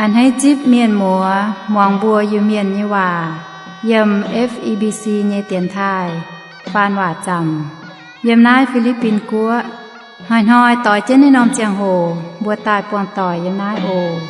A'hneiv zipv mienh muoz muangx mbuo Iu-Mienh nyei waac yiem F E B C nyei dienx taaih faan waac zaamc yiem naaiv Fi^li^bin Guoqv. Hnoi-hnoi doix jienv naaiv norm ziangh hoc mbuo daaih buangh doic yiem naaiv oc.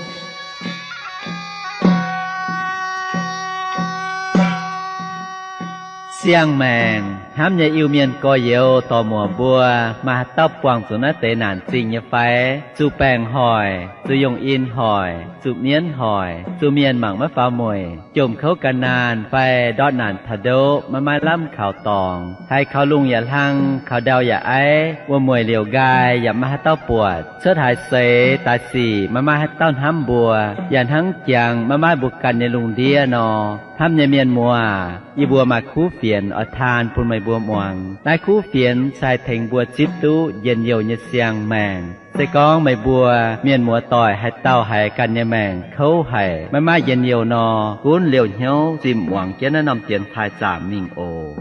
Siang-maengc hnamv nyei Iu-Mienh gorx-youz dorc-muoc mbuo, maaih haaix dauh buangh zuqc naaiv deix naanc zingh nyei fai? Zuqc baengc hoic, zuqc yongh in hoic, zuqc mienv hoic, zuqc mienh mangc maiv faaux mueic, jomc kouv gan naanh fai ndortv naanc taux ndoqv maiv maaih lamh kaux dorngx, haiz kaux lungh yaac hlang, kaux ndau yaac aiv, wuom-mueic liouc nqaai yaac maiv maaih haaix dauh buatc, cuotv haaix seix daaih sic maiv maaih haaix dauh hnamv mbuo, yaac hnangv jangx maiv maaih mbuo ganh nyei lungh ndiev nor. Hnamv nyei mienh muoz, yie mbuo maaih kuv fienx oix taan bun meih mbuo muangx. Naaiv kuv fienx se haih tengx mbuo zipv duqv njien-youh nyei siang-maengc. Se gorngv meih mbuo mienh muoz-doic haaix dauh haiz ganh nyei maengc kouv haic, maiv maaih njien-youh nor, gunv liouh hnyouv zimh muangx jienv naaiv norm dienx taaih zaamc mingh oc.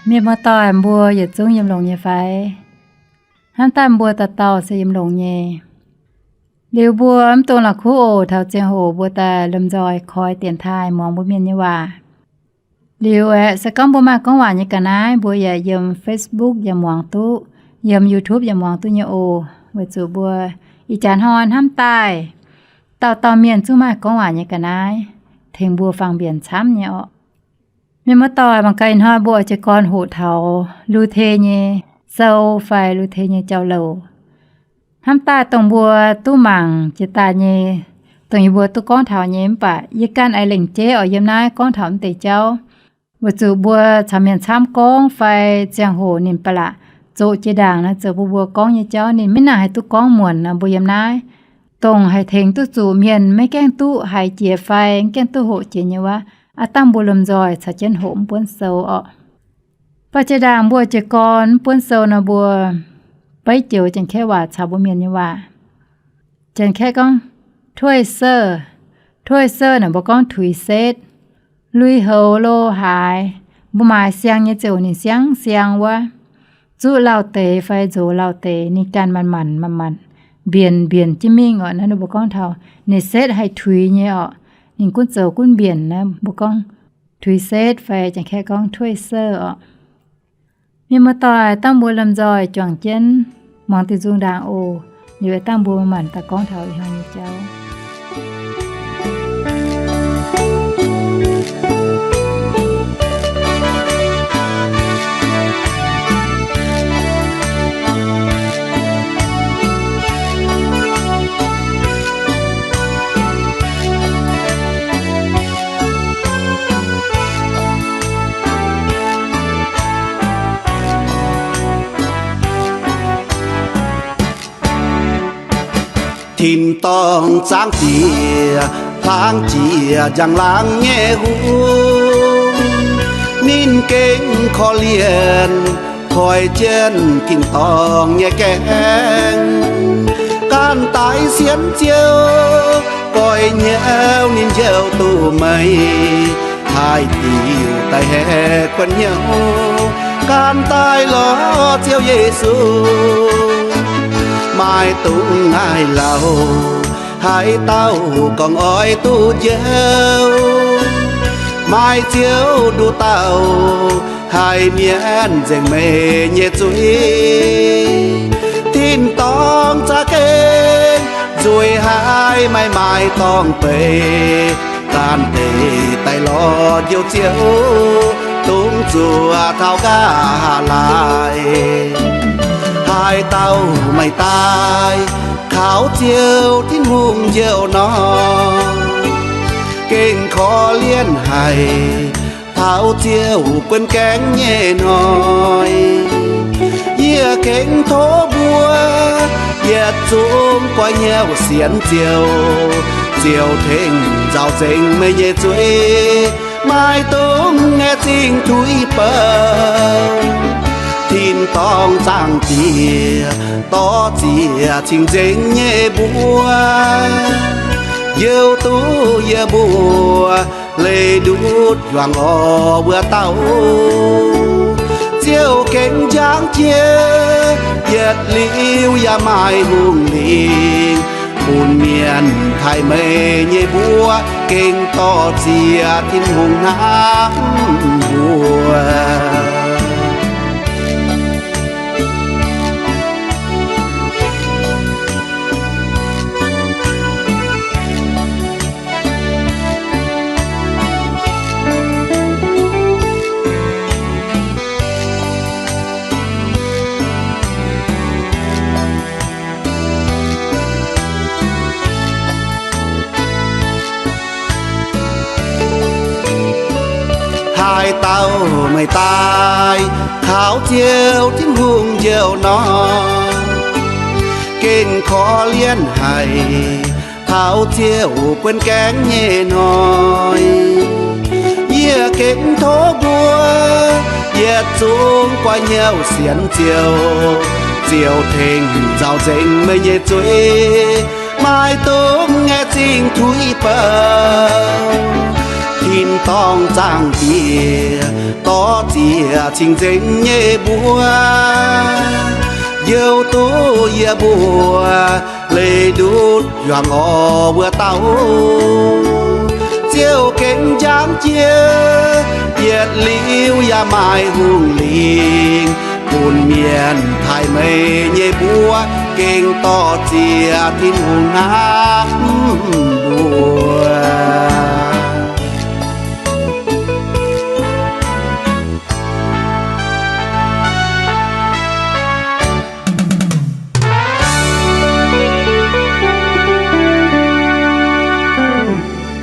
Mienh muoz-doic mbuo yietc zungv yiem longx nyei fai? Hnamv daaih mbuo dauh dauh se yiem longx nyei. Liuz mbuo mv dungx la'kuqv oc, taux ziangh hoc mbuo daaih lomh nzoih koi dienx taaih muangx mbuo mienh nyei waac. Liuz aeqv, se gorngv mbuo maaih gorngv waac nyei ga'naaiv, mbuo yaac yiem Facebook yaac muangx duqv, yiem YouTube yaac muangx duqv nyei oc. Weic zuqc mbuo ih jaax hnoi hnamv daaih dauh dauh mienh zungv maaih gorngv waac nyei ga'naaiv tengx mbuo fangx mbienc camv nyei orqc. Mienh muoz-doic, mangc gaax ih hnoi mbuo oix jiez gorn hoqc taux Lu^te nyei sou fai Lu^te nyei jauv-louc. Hnamv daaih dongh mbuo duqv mangc jiex daaih nyei, dongh yie mbuo duqv gorngv taux nyei, mv baac yie ganh aengx lengc jeiv oix yiem naaiv gorngv taux mv deix jauv, weic zuqc mbuo caux mienh camv gorngv fai ziangh hoc ninh ba'laqc zoqc jiex ndaangc naaiv zoux bun mbuo gorngv nyei jauv ninh maiv nangc haih duqv gorngv muonc nor, mbuo yiem naaiv dongh haih tengx duqv zuqc mienh maiv gaengh duqv haiz jiex fai maiv gaengh duqv hoqc jiex nyei wuov, aav dangh mbuo lomh nzoih caux jienv hoqc mv buonv sou orqc. Baac jiex ndaangc mbuo jiez gorn mv buonv sou nor, mbuo beiv joux Janx-Kaeqv waac caux mbuo mienh nyei waac. Janx-Kaeqv gorngv ถ้วยเสิร์ฟ, ถ้วยเสิร์ฟ naaic mbuo gorngv tuix setv. Lui-houx lo haaix, mbuo maaiz siang nyei ziouc ninh siang-siang wuov, zuqv lauh deix fai nzox lauh deix ninh ganh manc-manc manc-manc, mbienc mbienc jienv mingh orqc. Naaiv ninh mbuo gorngv taux ninh setv haih tuix nyei orqc. Ninh gunv zoux gunv mbienc naaiv mbuo gorngv tuix setv fai Janx-Kaeqv gorngv ถ้วยเสิร์ฟ orqc. Mienh muoz-doic, dangh mbuo lomh nzoih juangc jienv muangx diuh nzung ndaangc oc. Liuz dangh mbuo manc-manc daaih gorngv taux ih hnoi nyei jauv. Tin-dorngh zaangc Diex, hlang jiex njang-laangc nyei hungh. Ninh gengh korv-lienh koi jienv tin-dorngh nyei gaengh. Ganh daaih sienx Ziouv, goiv hnyouv ninh Ziouv duqv meih, haih diuc daaih haeqv kuonx hnyouv, ganh daaih lorz Ziouv Yesu. Maaih dungx naaiv lauh, haaix dauh gorngv oix duqv Ziouv? Maaih Ziouv nduqc dauh haih mienv nzengc meih nyei zuiz? Tin-dorngh za'gengh nzueic haic, maiv maaih dorngh beiv. Ganh deix daaih lorz Njoux Ziouv, dungx zuoqc taux nqa'haav laai. Haaix dauh maaih daaih kaux Ziouv Tin-Hungh Njoux nor, gengh korv-lienh haic taux Ziouv guon gaengh nyei hnoi. Yie gengh tov mbuo yietc zungv goiv hnyouv sienx Ziouv, Ziouv tengx nzaaux nzengc meih nyei zuiz, maiv dungx aengx zingh tuix bou. Tin-dorngh zaangc Diex, dorh ziex cing-nzengc nyei mbuo, Njoux duqv yie mbuo leih ndutv yuangc orqc wuov dauh. Ziouv gengh njang jiex Yietc liuz yaac maaih hungh lingc bun mienh taaih meih nyei mbuox, gengh dorh ziex Tin-Hungh hnamv mbuo. Haaix dauh meih daaih taux Ziouv Tin-Hungh njouv nor, gengh korv-lienh haic taux Ziouv buonv gaengv nyei hnoi. Yie gengh tov mbuo yietc zungv guaiv hnyouv sienx Ziouv. Ziouv tengx nzaaux nzengc meih nyei zuiz, maiv dungx ngaeqv zingh tuix bou. Tin-dorngh Zaangc Diex dorh ziex cing-nzengc nyei mbuox, youh duqv yie mbuo leih ndutv yuangc orv wuov dauh. Ziouv gengh njang jiex, yietc liuz yaac maaih hungh lingc bun mienh taaih meih nyei mbuox, gengh dorh ziex Tin-Hungh hnamv mbuo.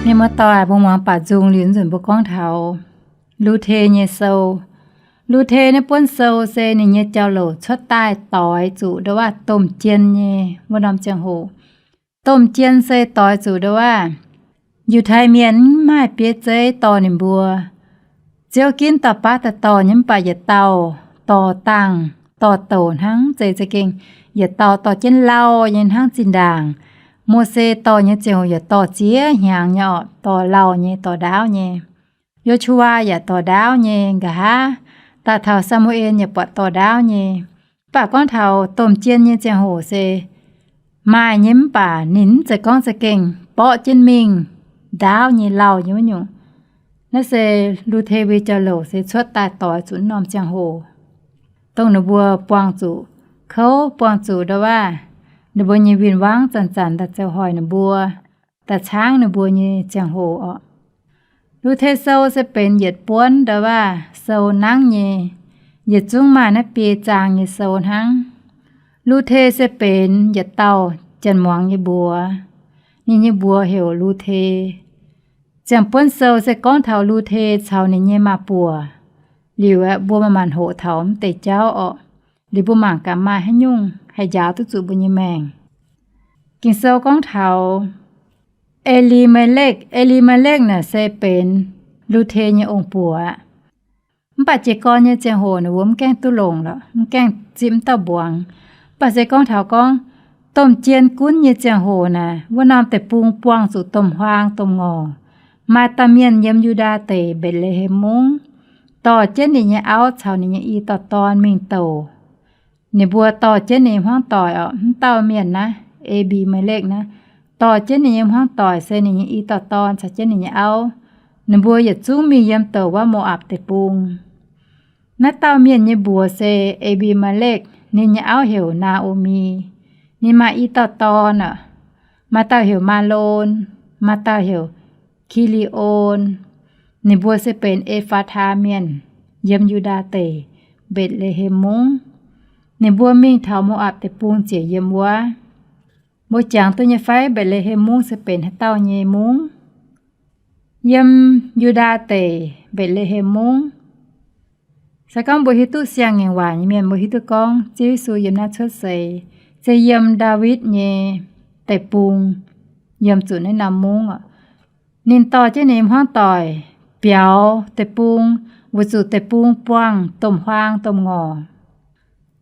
Mienh muoz-doic, mbuo muangx baac nzung liuz nzunc mbuo gorngv taux Lu^te nyei sou. Lu^te naaiv buonv sou se ninh nyei jauv-louc cuotv daaih doix zuqc nduov waac domh jien nyei wuov norm ziangh hoc. Domh jien se doix zuqc nduov waac Yiutai Mienh mv maaih bieiv zeiv dorh ninh mbuo. Ziouv ginv dauh baav daaih dorh nyei mv baac yietc dauh dorh dangh dorh douc hnangv, zeiz za'gengh yietc dauh dorh jienv lauh nyei hnangv zinh ndaangc Mose dorh nyei ziangh hoc yaac dorh ziex hnyangx nyei orqc, dorh lauh nyei, dorh ndaauv nyei. Yo^su^waa yaac dorh ndaauv nyei, nqa'haav daaih taux Saa^mu^en yaac buatc dorh ndaauv nyei. Mv baac gorngv taux domh jien nyei ziangh hoc se maaih nyei mv baac ninh mv zeiz gorngv za'gengh borqv jienv mingh ndaauv nyei lauh nyei wuov nyungc. Naaiv se Lu^te nyei jauv-louc se cuotv daaih doix zuqc norm ziangh hoc, dongh ninh mbuo buangh zuqc kouv, buangh zuqc nduov waac ninh mbuo nyei win-wangv zanc-zanc daaih zoux hoic ninh mbuo, daaih caangv ninh mbuo nyei ziangh hoc orqc. Lu^te Sou se benx yietc buonv nduov waac sou nangv nyei. Yietc zungv maaih naaiv biei zaang nyei sou hnangv. Lu^te se benx yietc dauh janx-muangz nyei mbuox. Ninh nyei mbuox heuc Lu^te. Ziangh buonv sou se gorngv taux Lu^te caux ninh nyei maa-buoc. Liuz aeqv, mbuo manc-manc hoqc taux mv deix jauv orqc. Liuz mbuo mangc gaax maaih haaix nyungc haih njaaux duqv zuqc mbuo nyei maengc. Ging-Sou gorngv taux E^li^me^lekv. E^li^me^lekv naaic se benx Lu^te nyei ong-buoc aqv. Mv baac jiez gorn nyei ziangh hoc ninh mbuo mv gaengh duqv longc lorqc, mv gaengh zipv mv dauh mbuangz. Mv baac se gorngv taux gorngv domh jien gunv nyei ziangh hoc naaic, wuov norm deic-bung buangh zuqc domh huaang domh ngorc. Maaih dauh mienh yiem Yu^ndaa Deic, Mbetc^le^hem Mungv, dorh jienv ninh nyei auv caux ninh nyei i dauh dorn mingh douc. Ninh mbuo dorh jienv ninh hmuangv doic orqc, mv dauh mienh naaiv, E^li^me^lekv naaiv, dorh jienv ninh nyei hmuangv doic se ninh nyei i dauh dorn caux jienv ninh nyei auv. Ninh mbuo yietc zungv mingh yiem douc wuov Mo^apc Deic-Bung. Naaiv dauh mienh nyei mbuox se E^li^me^lekv, ninh nyei auv heuc Naa^o^mi. Ninh maaih i dauh dorn aqv. Maaih dauh heuc Maalon, maaih dauh heuc Ki^li^on. Ninh mbuo se benx E^faa^taa Mienh, yiem Yu^ndaa Deic, Mbetc^le^hem Mungv. Ninh mbuo mingh taux Mo^apc Deic-Bung ziouc yiem wuov. Mbuo jangx duqv nyei fai? Mbetc^le^hem Mungv se benx haaix dauh nyei mungv? Yiem Yu^ndaa Deic, Mbetc^le^hem Mungv. Se gorngv mbuo hiuv duqv siang-ngaengc waac nyei mienh, mbuo hiuv duqv gorngv Ziouv Yesu yiem naaiv cuotv seix, se yiem Ndaawitv nyei deic-bung, yiem zuqc naaiv norm mungv oc. Ninh dorh jienv ninh hmuangv doic biaux deic-bung, weic zuqc deic-bung buangh domh huaang domh ngorc.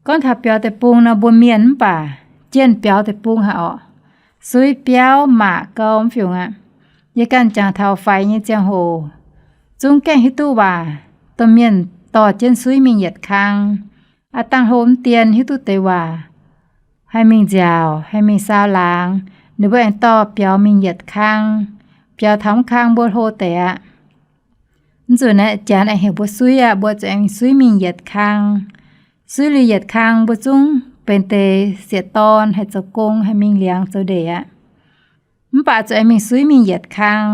Gorngv taux biaux deic-bung nor, mbuo mienh mv baac jienh biaux deic-bung haic orqc. Suiv biauv maac gou mv fiungc aqv. Yie ganh jangx taux faix nyei ziangh hoc, zungv gaengh hiuv duqv waac, domh mienh dorh jienv suiv mingh yietc kang. Aav dangh hlo mv dien hiuv duqv deix waac, haih mingh nziaauc, haih mingh saau laangz, ninh mbuo aengx dorh biaux mingh yietc kang. Biaux taux mv kang mbuo hlo deix aqv. Mv nzunc naaiv janx aengx heuc mbuo suiv aqv, mbuo zuqc aengx suiv mingh yietc kang. Suiv liuz yietc kang mbuo zungv benx deix sieqv dorn haih zoux gong, haih mingh liangx zoux ndeic aqv. Mv baac zuqc aengx mingh suiv mingh yietc kang.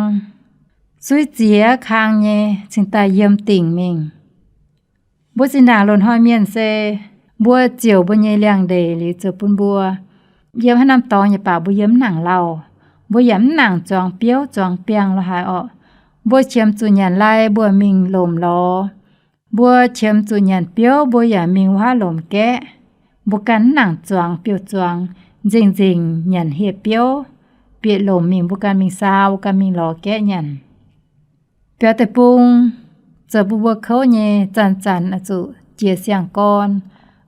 Suiv ziex kang nyei cingx daaih yiem dingc mingh. Mbuo zinh ndaangc loz-hnoi mienh se mbuo ziouc mbuo nyei liangx-ndeic liuz zoux bun mbuo. Yiem haaix norm dorngx yaac baac mbuo yiem mv nangc lauh, mbuo yaac mv nangc zuangx biouv zuangx biangh lo haaix orqc. Mbuo qiemx zuqc nyanc lai mbuo mingh lomc lorz. Mbuo qiemx zuqc nyanc biouv mbuo yaac mingh wuov haav lomc gaeqv. Mbuo ganh mv nangc zuangx biouv zuangx, nzengc-nzengc nyanc hieh biouv, bieqc lomc mingh mbuo ganh mingh saau, mbuo ganh mingh lorz gaeqv nyanc. Biaux deic-bung zoux bun mbuo kouv nyei, zanc-zanc oix zuqc jiex siang-gorn,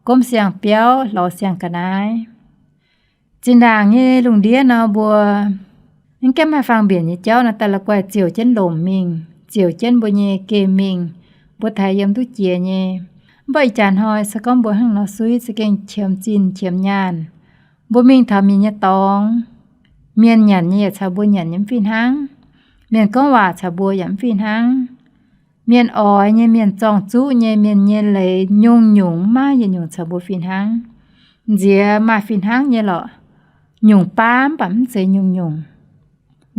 gomv siang-biauv, lorz siang-ga'naaiv. Zinh ndaangc nyei lungh ndiev nor mbuo mv gaengh maaih fangx mbienc nyei jauv nor, daaih la'guaih ziouc jienv lomc mingh, ziouc jienv mbuo nyei gemh mingh, mbuo taaix yiem duqv jiex nyei. Mv baac ih jaax hnoi se gorngv mbuo hnangv nor suiv za'gengh qiemx zinh qiemx nyaanh. Mbuo mingh taux mienh nyei dorngx, mienh nyanc nyei yaac caux mbuo nyanc nyei mv fih hnangv. Mienh gorngv waac caux mbuo yaac mv fih hnangv. Mienh oix nyei, mienh zorng-zuqv nyei, mienh nyei leiz nyungc-nyungc mv maaih yietc nyungc caux mbuo fih hnangv. Nziex maaih fih hnangv nyei lorqc, nyungc baav mv baac mv zeiz nyungc-nyungc.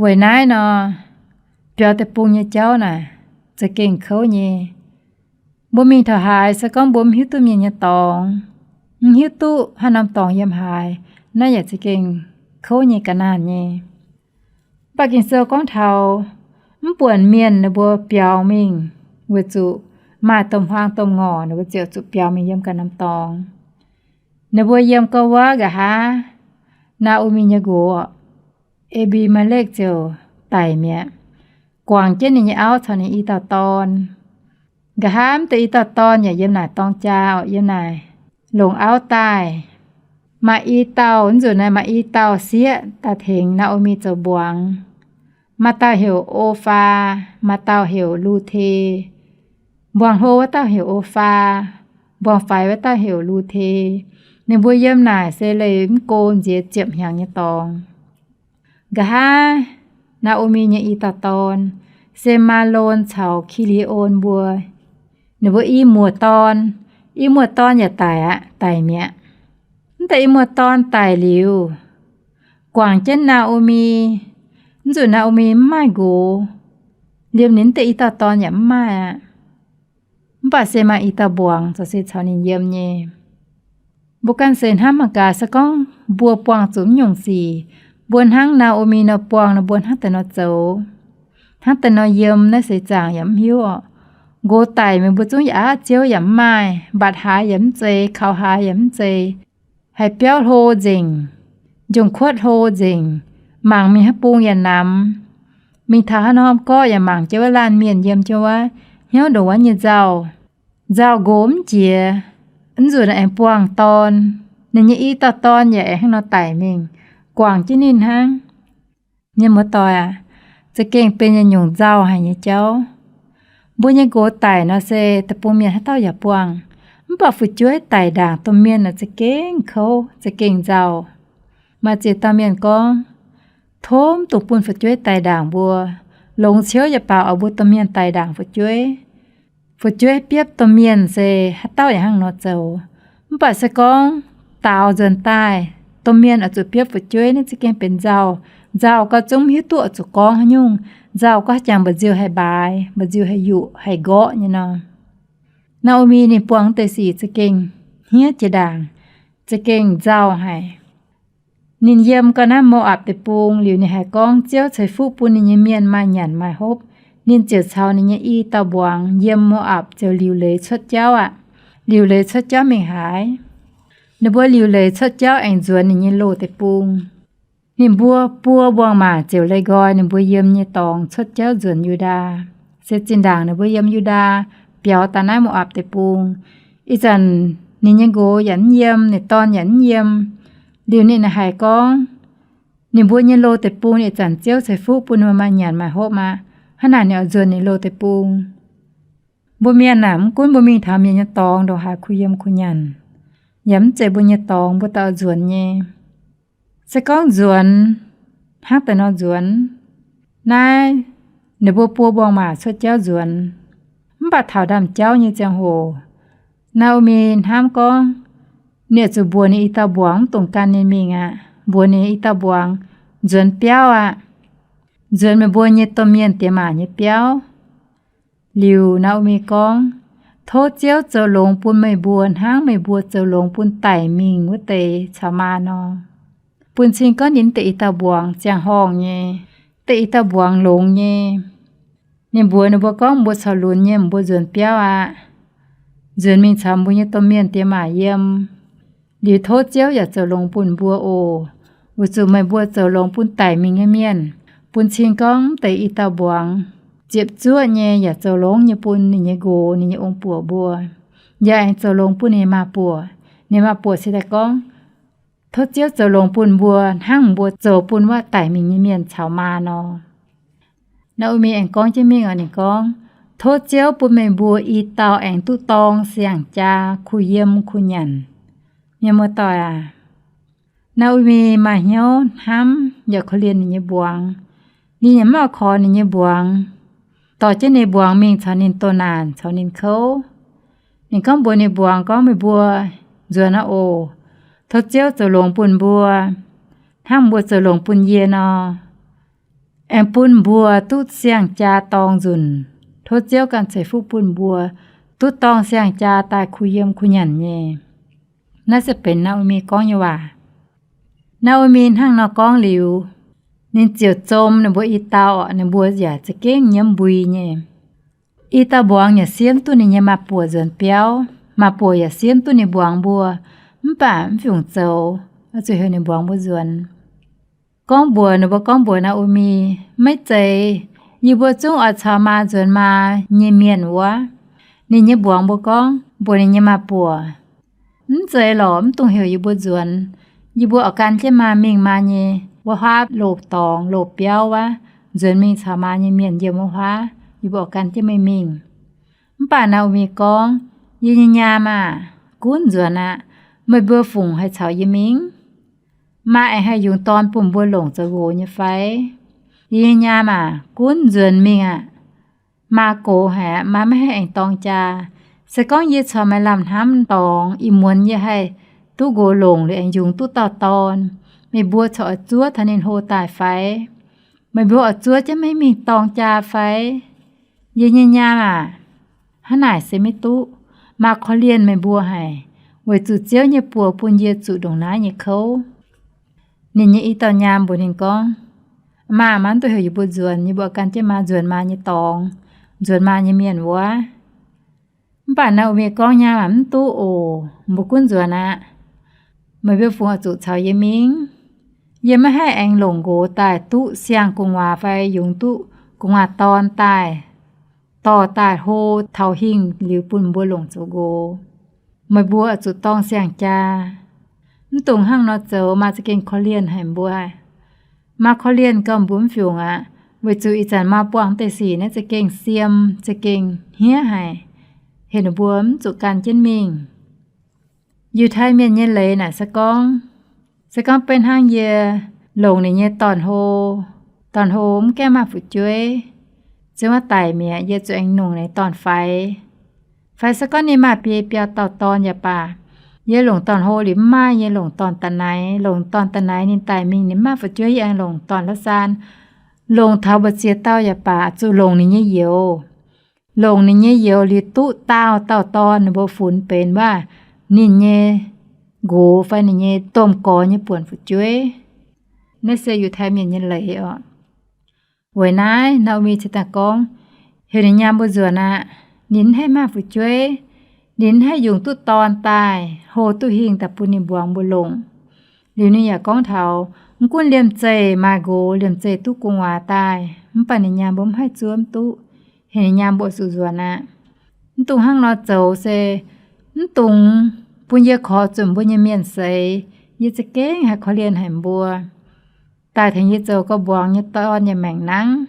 Weic naaiv nor, biaux deic-bung nyei jauv naaic za'gengh kouv nyei. Mbuo mingh taux haaix se gorngv mbuo mv hiuv duqv mienh nyei dorngx, mv hiuv duqv haaix norm dorngx yiem haaix, naaiv yaac za'gengh kouv nyei ga'naanh nyei. Mv baac Ging-Sou gorngv taux mv buonc mienh ninh mbuo biaux mingh weic zuqc maaih domh huaang domh ngorc ninh mbuo ziouc zuqc biaux mingh yiem ganh norm dorngx. Ninh mbuo yiem gauh wuov nqa'haav, Naa^o^mi nyei nqox, E^mbi^me^lekv ziouc daic mi'aqv, guangc jienv ninh nyei auv caux ninh i dauh dorn. Nqa'haav mv deix i dauh dorn yaac yiem naaic dorng jaa, yiem naaic longc auv daaih. Maaih i dauh, nzunc naaiv maaih i dauh sieqv daaih tengx Naa^o^mi zoux mbuangz. Maaih dauh heuc Ofaa, maaih dauh heuc Lu^te. Mbuangz hlo wuov dauh heuc Ofaa, mbuangz faix wuov dauh heuc Lu^te. Ninh mbuo yiem naaic se leih mv go nziex ziepc hnyangx nyei dorngx. Nqa'haav Naa^o^mi nyei i dauh dorn se Maalon caux Ki^li^on mbuo. Ninh mbuo i muoz-dorn, i muoz-dorn yaac daic aqv, daic mi'aqv. Mv deix i muoz-dorn daic liuz, guangc jienv Naa^o^mi. Mv nzunc Naa^o^mi mv maaih nqox, liemh ninh mv deix i dauh dorn yaac mv maaih aqv. Mv baac se maaih i dauh mbuangz zoux se caux ninh yiem nyei. Mbuo ganh se hnamv mangc gaax, se gorngv mbuo buangh zuqc mv nyungc sic, mbuo hnangv Naa^o^mi nor buangh nor, mbuo hnangv deix nor zoux, hnangv deix nor yiem naaiv seix zaangc yaac mv hiuv orqc. Nqox daic meih mbuo zungv yaac aqv, ziouv yaac mv maaih, mbatc haaix yaac mv zeiz, kaux haaix yaac mv zeiz, haiz biauv hlo nzengc, njongc kuotv hlo nzengc, mangc mingh haaix bung yaac namx, mingh taux haaix norm gorqv yaac mangc jienv wuov laanh mienh yiem jienv wuov, hnyouv ndongc wuov nyei nzauh. Nzauh nqox mv jiex, mv nzunc aengx buangh dorn, ninh nyei i dauh dorn yaac aengx hnangv nor daic mingh, guangc jienv ninh hnangv. Mienh muoz-doic aac, za'gengh benx yietc nyungc nzauh haic nyei jauv. Mbuo nyei nqox daic nor se deic-bung mienh haaix dauh yaac buangh, mv baac fu'jueiv daic ndaangc domh mienh naaic za'gengh kouv, za'gengh nzauh. Maaih ziex dauh mienh gorngv, tov mv dungx bun fu'jueiv daic ndaangc mbuo. Longx ciouv yaac baaux oix mbuo domh mienh daic ndaangc fu'jueiv. Fu'jueiv biopv domh mienh se haaix dauh yaac hnangv nor zoux. Mv baac se gorngv daaux nzuonx daaih, domh mienh oix zuqc biopv fu'jueiv, naaiv za'gengh benx nzauh. Nzauh gauh zungv mv hiuv duqv oix zuqc gorngv haaix nyungc. Nzauh gauh jangx mba'nziu haih mbaaix, mba'nziu haih yuqc, haih nqorqv nyei nor. Naa^o^mi ninh buangh deix sic za'gengh hniev jiex ndaangc, za'gengh nzauh haic. Ninh yiem gau naaiv Mo^apc deic-bung liuz, ninh haiz gorngv Ziouv ceix fuqv bun ninh nyei mienh maaih nyanc maaih hopv. Ninh ziouc caux ninh nyei i dauh mbuangz yiem Mo^apc ziouc liuc leiz cuotv jauv aqv. Liuc leiz cuotv jauv mingh haaix? Ninh mbuo liuc leiz cuotv jauv aengx nzuonx ninh nyei loz deic-bung. Ninh mbuo buo mbuangz-maac ziouc leih nqoi ninh mbuo yiem nyei dorngx cuotv jauv nzuonx Yu^ndaa. Se zinh ndaangc ninh mbuo yiem Yu^ndaa biaux daaih naaiv Mo^apc deic-bung. Ih zanc ninh nyei nqox yaac mv yiem, ninh dorn yaac mv yiem. Liuz ninh haiz gorngv ninh mbuo nyei loz deic-bung ih zanc Ziouv ceix fuqv bun ninh mbuo maaih nyanc maaih hopv aqv. Hnangv naaic ninh oix nzuonx ninh loz deic-bung. Mbuo mienh aah, mv gunv mbuo mingh taux mienh nyei dorngx ndongc haaix kuh yiem kuh nyanc, yaac mv zeiz mbuo nyei dorngx mbuo daaih oix nzuonx nyei. Se gorngv nzuonx, hnangv deix nor nzuonx, naaiv ninh mbuo buo mbuangz-maac cuotv jauv nzuonx. Mv baac taux ndaamv-jauv nyei ziangh hoc, Naa^o^mi hnamv gorngv, ninh zuqc mbuox ninh i dauh mbuangz mv dungx gan ninh mingh aqv. Mbuox ninh i dauh mbuangz nzuonx biauv aqv, nzuonx meih mbuo nyei domh mienh diex maac nyei biauv. Liuz Naa^o^mi gorngv, Tov Ziouv zoux longx bun meih mbuo hnangv meih mbuo zoux longx bun daic mingh wuov deix caux maa nor. Bun cing gorngv ninh deix i dauh mbuangz ziangh horngh nyei, deix i dauh mbuangz longx nyei. Ninh mbuox ninh mbuo gorngv, Mbuo corc lunx nyei, mbuo nzuonx biauv aqv. Nzuonx mingh caux mbuo nyei domh mienh diex maac yiem. Liuz tov Ziouv yaac zoux longx bun mbuo oc, weic zuqc meih mbuo zoux longx bun daic mingh nyei mienh. Bun cing gorngv mv deix i dauh mbuangz ziepc zuoqv nyei yaac zoux longx nyei bun ninh nyei nqox, ninh nyei ong-buoc mbuo, yaac aengx zoux longx bun ninh maa-buoc. Ninh maa-buoc se daaih gorngv, Tov Ziouv zoux longx bun mbuo hnangv mbuo zoux bun wuov daic mingh nyei mienh caux maa nor. Naa^o^mi aengx gorngv jienv mingh oc, ninh gorngv, Tov Ziouv bun meih mbuo i dauh aengx duqv dorng siang-jaa, kuh yiem kuh nyanc. Mienh muoz-doic aac, Naa^o^mi maaih hnyouv hnamv yaac korv-lienh ninh nyei mbuangz. Ninh yaac mv oix korx ninh nyei mbuangz, dorh jienv ninh mbuangz mingh caux ninh doh naanc, caux ninh kouv. Ninh gorngv mbuox ninh mbuangz gorngv, Meih mbuo nzuonx aqv oc. Tov Ziouv zoux longx bun mbuo hnangv mbuo zoux longx bun yie nor. Aengx bun mbuo duqv siang-jaa dorng nzunc. Tov Ziouv ganh ceix fuqv bun mbuo duqv dorng siang-jaa daaih kuh yiem kuh nyanc nyei. Naaiv se benx Naa^o^mi gorngv nyei waac. Naa^o^mi hnangv nor gorngv liuz, ninh ziouc zom ninh mbuo i dauh, ninh mbuo yaac za'gengh nyiemv mbui nyei. I dauh mbuangz yaac siemv duqv ninh nyei maa-buoc nzuonx biauv, maa-buoc yaac siemv duqv ninh mbuangz mbuo, mv baac mv fungc zoux, oix zuqc heuc ninh mbuangz mbuo nzuonx. Gorngv mbuox ninh mbuo, gorngv mbuox Naa^o^mi, Maiv zeiz, yie mbuo zungv oix caux maa nzuonx maa nyei mienh wuov. Ninh nyei mbuangz mbuo gorngv, mbuox ninh nyei maa-buoc, Mv zeiz lorqc, mv dungx heuc yie mbuo nzuonx. Yie mbuo oix gan jienv maa mingh maa nyei wuov huaav loz-dorngx loz-biauv wuov, nzuonx mingh caux maa nyei mienh yiem wuov huaav. Yie mbuo oix gan jienv meih mingh. Mv baac Naa^o^mi gorngv, Yie nyei nyaam aah! Gunv nzuonx aqv. Meih mbuo fungc haih caux yie mingh? Maa aengx haih yungz dorn bun mbuo longc zoux nqox nyei fai? Yie nyei nyaam aah! Gunv nzuonx mingh aqv. Maa gox haic aqv. Maa maiv haih aengx dorng jaa. Se gorngv yie corc maaih lamh hnamv dorngx, ih muonz yie haih duqv nqox longc liuz aengx yungz duqv dauh dorn, meih mbuo corc oix zuov taux ninh hlo daaih fai? Meih mbuo oix zuov jienv maiv mingh dorng jaa fai? Yie nyei nyaam aah! Hnangv naaic se maiv duqv. Maa korv-lienh meih mbuo haic, weic zuqc Ziouv nyei buoz bun yie zuqc ndongc naaiv nyei kouv. Ninh nyei i dauh nyaam mbuox ninh gorngv, Maa, maiv dungx heuc yie mbuo nzuonx. Yie mbuo gan jienv maa nzuonx maa nyei dorngx, nzuonx maa nyei mienh wuov. Mv baac Naa^o^mi gorngv, Nyaam aah, mv duqv oc. Mbuo gunv nzuonx aqv. Meih mbuo fungc oix zuqc caux yie mingh. Yie maiv haih aengx longc nqox daaih duqv siang-gu'nguaaz fai yungz duqv gu'nguaaz-dorn daaih, dorh daaih hlo taux hingh liuz bun mbuo longc zoux nqox. Meih mbuo oix zuqc dorng siang-jaa. Mv dungx hnangv nor zoux, maa za'gengh korv-lienh haic mbuo. Maa korv-lienh gauh mbuo mv fiungc aqv, weic zuqc ih zanc maa buangh deix sic naaiv za'gengh siem, za'gengh hniev haic, heuc ninh mbuo mv zuqc gan jienv mingh. Yiutai Mienh nyei leiz naaic se gorngv, se gorngv beiv hnangv yie longc ninh nyei dorn-hlo, dorn-hlo mv gaengh maaih fu'jueiv, ziouc wuov daic mi'aqv, yie zuqc aengx longc ninh dorn-faix. Fai se gorngv ninh maaih biei biauv dauh dorn yaac baac, yie longc dorn-hlo liuz mv maaih, yie longc dorn-da'naix. Longc dorn-da'naix ninh daic mingh, ninh mv maaih fu'jueiv, yie aengx longc dorn-hlauv-saan. Longc taux mbu'ziex dauh yaac baac, zuqc longc ninh nyei youz. Longc ninh nyei youz liuz duqv daauh dauh dorn, ninh mbuo funx benx wuov ninh nyei nqox fai ninh nyei domh gorx nyei buonc fu'jueiv. Naaiv se Yiutai Mienh nyei leiz oc. Weic naaiv Naa^o^mi cingx daaih gorngv, heuc ninh nyaam mbuo nzuonx aqv. Ninh mv haih maaih fu'jueiv, ninh mv haih yungz duqv dorn daaih hlo duqv hingh daaih bun ninh mbuangz mbuo longc. Liuz ninh yaac gorngv taux, mv gunv liemh zeih maaih nqox, liemh zeih duqv gu'nguaaz daaih, mv baac ninh nyaam mbuo mv haih zuov mv duqv. Heuc ninh nyaam mbuo zuqc nzuonx aqv. Mv dungx hnangv nor zoux se, mv dungx bun yie korx zuqc mbuo nyei mienh seix. Yie za'gengh haih korv-lienh haic mbuo. Daaih tengx yie zoux gauh mbuangz nyei dorn yaac maengc nangv.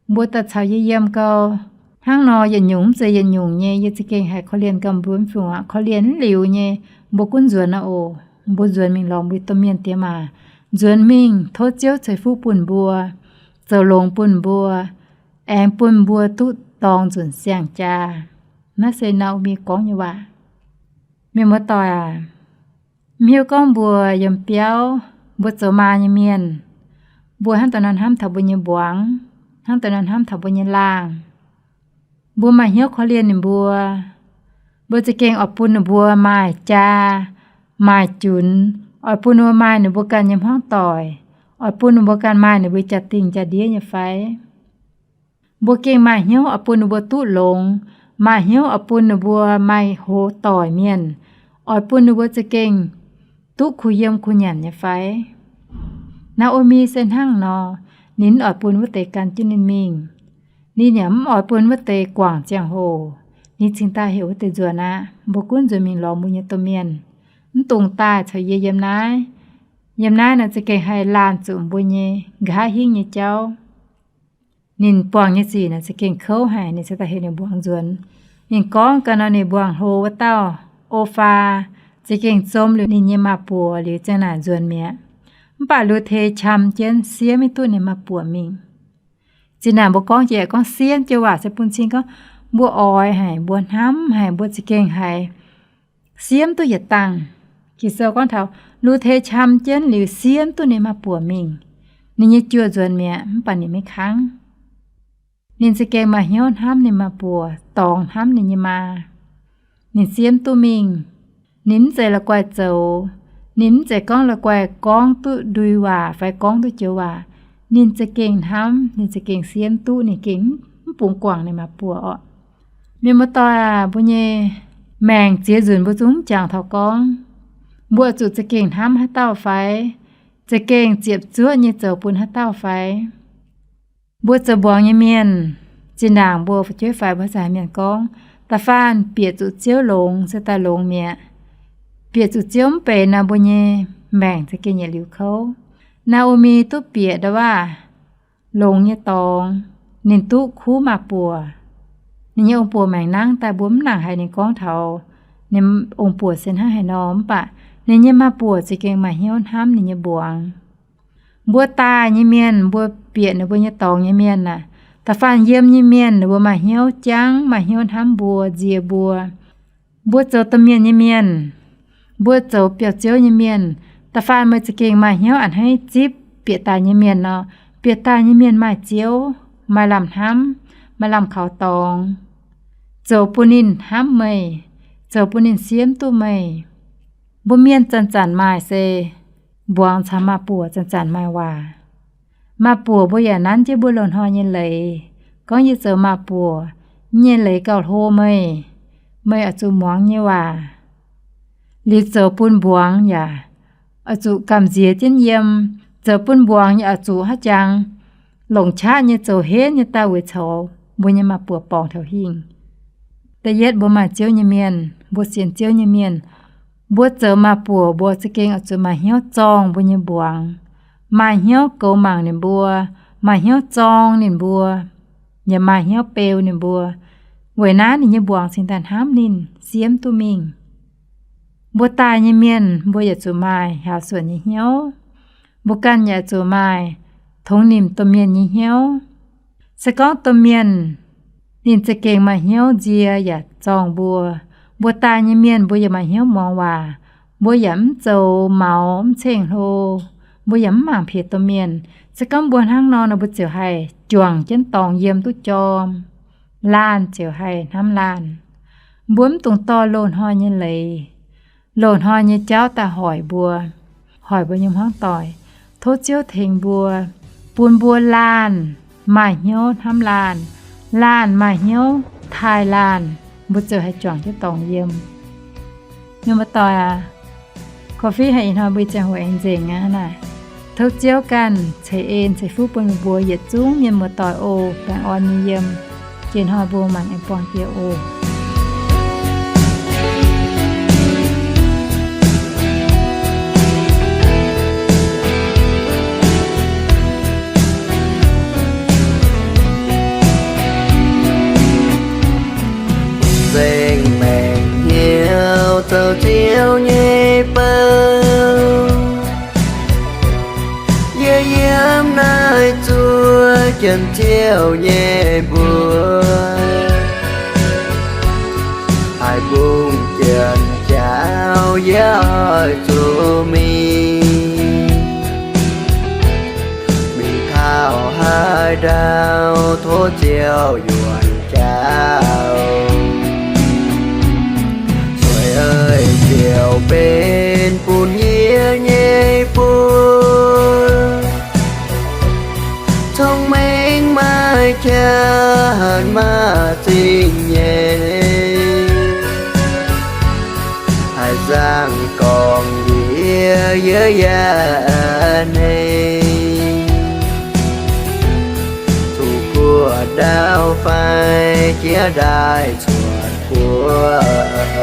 Mbuo daaih caux yie yiem gau, Hnangv nor yietc nyungc mv zeiz yietc nyungc nyei, yie za'gengh haiz korv-lienh ganh mbuo mv fungc aqv. Korv-lienh mv liuz nyei, mbuo gunv nzuonx aqv oc. Mbuo nzuonx mingh lorz mbuo domh mienh diex maac. Nzuonx mingh tov Ziouv ceix fuqv bun mbuo, zoux longx bun mbuo, aengx bun mbuo duqv dorngx nzunc siang-jaa. Naaiv se Naa^o^mi gorngv nyei waac. Mienh muoz-doic aac, mv hiuv gorngv mbuo yiem biauv, mbuo zoux maa nyei mienh, mbuo hnangv da'naaiv hnamv taux mbuo nyei mbuangz, hnangv da'naaiv hnamv taux mbuo nyei laangh. Mbuo maaih hnyouv korv-lienh ninh mbuo. Mbuo za'gengh oix bun ninh mbuo maaih jaa, maaih junx, oix bun ninh mbuo maaih ninh mbuo ganh nyei hmuangv doic, oix bun ninh mbuo ganh maaih ninh mbuo jaa-dingh jaa-ndiev nyei fai? Mbuo gengh maaih hnyouv oix bun ninh mbuo duqv longx, maaih hnyouv oix bun ninh mbuo maaih hoz doic mienh, oix bun ninh mbuo za'gengh duqv kuh yiem kuh nyanc nyei fai? Naa^o^mi se hnangv nor, ninh mv oix bun wuov deix gan jienv ninh mingh. Ninh yaac mv oix bun wuov deix guangc ziangh hoc. Ninh cingx daaih heuc wuov deix nzuonx aqv. Mbuo gunv nzuonx mingh lorz mbuo nyei domh mienh. Mv dungx daaih caux yie yiem naaiv. Yiem naaiv nor za'gengh haih laanh zuqc mbuo nyei nqa'haav hingv nyei jauv. Ninh buangh nyei sic naaic za'gengh kouv haic, ninh cingx daaih heuc ninh mbuangz nzuonx. Ninh gorngv ga'naaiv nor ninh mbuangz hlo wuov dauh, O^faa, za'gengh zom liuz ninh nyei maa-buoc liuz ziang naaic nzuonx mi'aqv. Mv baac Lu^te qam jienv siemv maiv duqv ninh maa-buoc mingh. Zinh ndaangc mbuo gorngv jiex gorngv siemv joux waac se bun cing gorngv mbuo oix haic, mbuo hnamv haic, mbuo za'gengh haiz siemv duqv yietc dangh. Ging-Sou gorngv taux Lu^te qam jienv liuz siemv duqv ninh maa-buoc mingh. Ninh nyei juoh nzuonx mi'aqv, mv baac ninh maiv kangv. Ninh za'gengh maaih hnyouv hnamv ninh maa-buoc, dorngx hnamv ninh nyei maa. Ninh siemv duqv mingh. Ninh mv zeiz la'guaih zoux. Ninh mv zeiz gorngv la'guaih gorngv duqv ndui waac fai gorngv duqv joux waac. Ninh za'gengh hnamv, ninh za'gengh siemv duqv, ninh gengh mv bungx guangc ninh maa-buoc orqc. Mienh muoz-doic aac, mbuo nyei maengc ziex nzunc mbuo zungv mv jangx taux gorngv mbuo zuqc za'gengh hnamv haaix dauh fai? Za'gengh ziepc zuoqv nyei zoux bun haaix dauh fai? Mbuo zoux mbuangz nyei mienh, zinh ndaangc mbuo fu'jueiv faix mbuo haaix zanc haiz mienh gorngv, da'faanh bieqc zuqc Ziouv longx se daaih longx mi'aqv. Bieqc zuqc Ziouv mv benx nor, mbuo nyei maengc za'gengh yietc liuz kouv. Naa^o^mi duqv bieqc nda'waav longx nyei dorngx, ninh duqv kuv maa-buoc. Ninh nyei ong-buoc maengc nangv daaih mbuo mv nangc haiz ninh gorngv taux ninh ong-buoc se hnangv haaix nor, mv baac ninh nyei maa-buoc za'gengh maaih hnyouv hnamv ninh nyei mbuangz. Mbuo daaih nyei mienh, mbuo bieqc ninh mbuo nyei dorngx nyei mienh aah, da'faanh yiem nyei mienh ninh mbuo maaih hnyouv jangv, maaih hnyouv hnamv mbuo, nzie mbuo. Mbuo zoux domh mienh nyei mienh, mbuo zoux biauv-ziouv nyei mienh, da'faanh meih za'gengh maaih hnyouv a'hneiv zipv bieqc daaih nyei mienh nor, bieqc daaih nyei mienh maaih Ziouv, maaih lamh hnamv, maaih lamh kaux dorngx, zoux bun ninh hnamv meih, zoux bun ninh siemv duqv meih. Mbuo mienh zanc-zanc maaih se mbuangz caux maa-buoc zanc-zanc maaih waac. Maa-buoc mbuo yaac nanv jienv mbuo loz-hnoi nyei leiz, gorngv yie zoux maa-buoc, yie nyei leiz gauh hlo meih, meih oix zuqc muangx nyei waac. Liuz zoux bun mbuangz yaac oix zuqc gamh nziex jienv yiem, zoux bun mbuangz yaac oix zuqc haaix jangx longc qaqv nyei zoux henv nyei daaih weic coux mbuo nyei maa-buoc borngz taux hingh. Da'yietv mbuo maaih Ziouv nyei mienh, mbuo sienx Ziouv nyei mienh, mbuo zoux maa-buoc mbuo za'gengh oix zuqc maaih hnyouv zorng mbuo nyei mbuangz, maaih hnyouv goux mangc ninh mbuo, maaih hnyouv zorng ninh mbuo, yaac maaih hnyouv beu ninh mbuo. Weic naaiv ninh nyei mbuangz cingx daaih hnamv ninh, siemv duqv mingh. Mbuo daaih nyei mienh mbuo yaac zuqc maaih hiaaux suonc nyei hnyouv. Mbuo ganh yaac zuqc maaih tongx nimc domh mienh nyei hnyouv. Se gorngv domh mienh ninh za'gengh maaih hnyouv nzie yaac zorng mbuo, mbuo daaih nyei mienh mbuo yaac maaih hnyouv muangx waac, mbuo yaac mv zoux maux mv ceng-hlo, mbuo yaac mv mangc piex domh mienh. Se gorngv mbuo hnangv nor nor, mbuo ziouc haih juangc jienv dorngx yiem duqv jorm. Laanh ziouc haih hnamv laanh. Mbuo mv dungx dorh loz-hnoi nyei leiz, loz-hnoi nyei jauv daaih hoic mbuo, hoic mbuo nyei hmuangv doic. Tov Ziouv tengx mbuo, bun mbuo laanh maaih hnyouv hnamv laanh, laanh maaih hnyouv taaih laanh, mbuo ziouc haih juangc jienv dorngx yiem. Mienh muoz-doic aac, korv-fiqv haic ih hnoi mbuo ih ziangh hoc aengx nzengc aqv naaic. Tov Ziouv ganh ceix en ceix fuqv bun meih mbuo yietc zungv mienh muoz-doic oc. Baengh orn nyei yiem. Jiex hnoi mbuo mangc aengx buangh jiex oc. zuov Janx-Ziouv nyei mbuox. Haiz mbungv janx-jaux yie oix zuqc mingh. Mingh taux haaix ndau tov Ziouv yuonx jauv. Zueiz eix ziouc benx bun yie nyei buov. Cong-mengh maaih qaqv, hanc maaih zingh nyeic. Haaix nzangc gorngv yie, yie yaac a'hneiv. Zuqc guoqv ndau fai jiex ndaaih cuotv guoqv.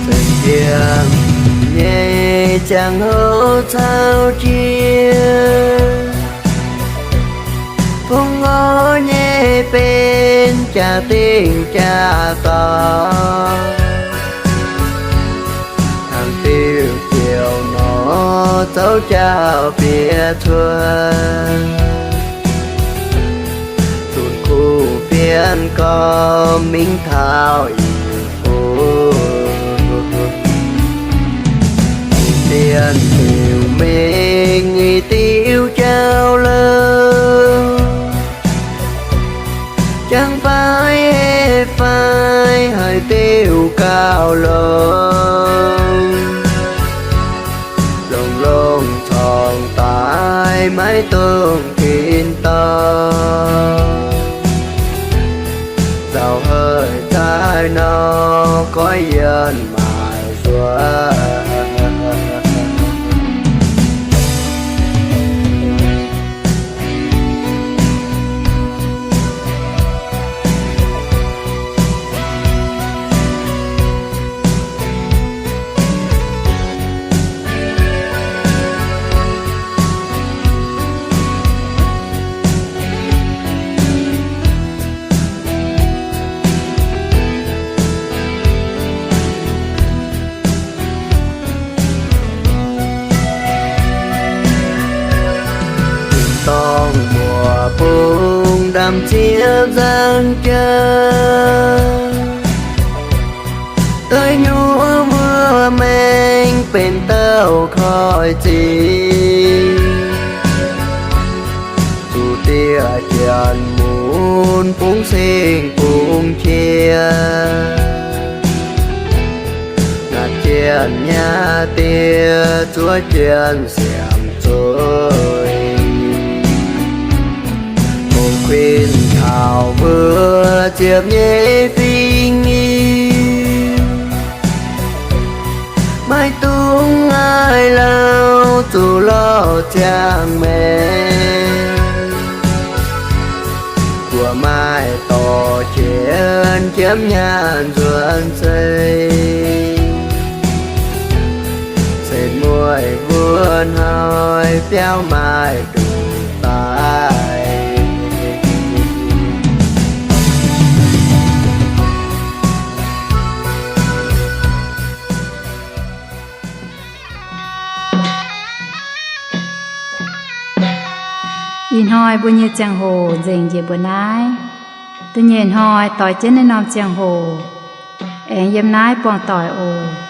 Zengc ndiangx nyei ziangh hoc caux jiex, fongc orv nyei benx jaa-dingh jaa-dorngx. Tangx diuh ziouc nor zouv jauv bieqc cuotv, zunc kuv fienx gormx mingh taux i bung. Dien diuh mengh i diuh jauv-louc, jangx fai hei fai haiz diuh gauh longx. Longx-longx corngh daaih maiv dungx tin dorngh. Zaux haic daaih nor goiv yienh maaic nzuonx. Tin-dorngh mbuoqc bung ndamv zieqv nzangc jaax, doix nyuoz mbuo maengx benx douh koiv zingh. Zuqc diex janx mun bungx singx bungx qiex, naaic janx nyei diex zuov janx siemx zueiz. Bungx kuinx taux mbuo ziepc nyeic fingx nyim, maiv dungx ngaih lauh zuqc lorh ziangh maengx. Buoz maaih dorh jienv jiemv nyaanh nzuonx sei, se mueiz mbuo hnoi biauv maaih nduqc daaih. Ih hnoi mbuo nyei ziangh hoc nzengc njiec mbuo naaiv. Da'nyeic hnoi doix jienv naaiv norm ziangh hoc aengx yiem naaiv buangh doic oc.